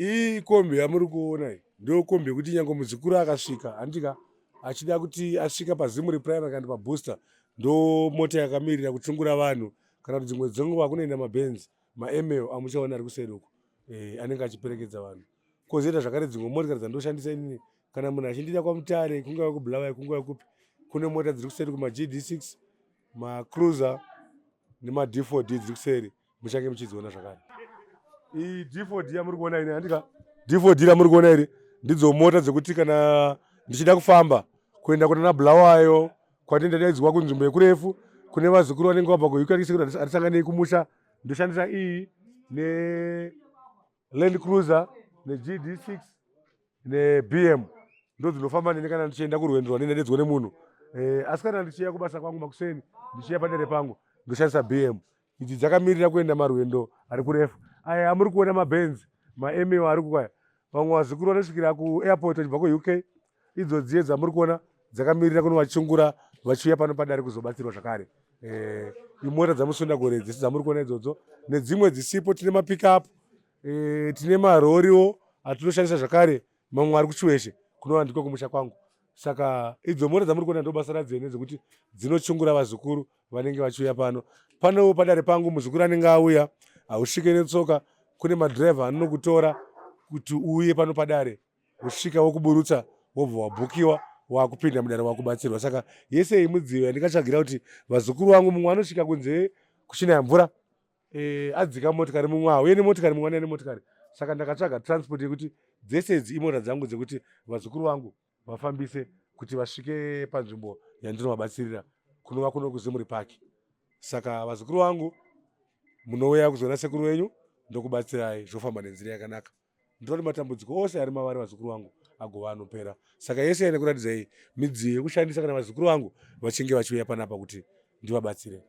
Iyi kombi yamuri kuona iyi ndiyo kombi yekuti nyange muzukuru akasvika handika achida kuti asvika paZimuri Primary kana pabooster, ndo mota yakamirira kuchungura vanhu. Kana kuti dzimwe dzenguva kunoenda mabenzi maemel amuchaona ari kuseri uko, anenge achiperekedza vanhu. Kozoita zvakare dzimwe motikari dzandoshandisa inini kana munhu achindida kwaMutare, kungave kuBulawayo, kungave kupi, kune mota dziri kuseri kuma-GD6, macruiser nema-D4D dziri kuseri, muchange muchidziona zvakare. Iyi D4D yamuri kuona ini, handika, D4D ramuri kuona iri ndidzo mota dzekuti kana ndichida kufamba kuenda kunana Bulawayo, kwandinenge ndadaidzwa kunzvimbo yekurefu, kune vazukuru vanenge vabva kuUK, hatisanganei kumusha, ndoshandisa iyi neLand Cruiser neGD6 neBM, ndo dzinofamba neni kana ndichienda kurwendo rwandinenge ndadaidzwa nemunhu. Asi kana ndichiya kubasa kwangu makuseni, ndichiya padere pangu, ndoshandisa BM. Idzi dzakamirira kuenda marwendo ari kurefu. Aya amuri kuona mabenzi maemeo ari kukwaya, vamwe vazukuru vanosvikira kuairport vachibva kuUK, idzo dziye dzamuri kuona dzakamirira kunovachungura vachiuya pano padare kuzobatsirwa zvakare. Imota dzamusundagore dzese dzamuri kuona idzodzo nedzimwe dzisipo. Tine mapickup, tine maroriwo atinoshandisa zvakare, mamwe ari kuChiweshe kunova ndiko kumusha kwangu. Saka idzo mota dzamuri kuona ndo basa radzene dzekuti dzinochungura vazukuru vanenge vachiuya pano padare pangu. Muzukuru anenge auya, hausvike netsoka, kune madhiraivha anonokutora kuti uuye pano padare, wosvika wokuburutsa, wobva wabhukiwa, wakupinda mudare, wakubatsirwa. Saka yese iyi mudziyo yandikatsvagira kuti vazukuru vangu, mumwe anosvika kunze kuchinaya mvura, adzika motikari, mumwe auye nemotikari, mumwe anouya nemotikari. Saka ndakatsvaga transport yekuti dzese idzi imota dzangu dzekuti vazukuru vangu vafambise kuti vasvike panzvimbo yandinovabatsirira, kunova kuno kuZimuri Park. Saka vazukuru vangu, munouya kuzoona sekuru wenyu, ndokubatsirai, zvofamba nenzira yakanaka. Ndinoti matambudziko ose ari mavari vazukuru vangu agova anopera. Saka yese yaine kuratidzai midziyo yekushandisa kana vazukuru vangu vachinge vachiuya panapa kuti ndivabatsire.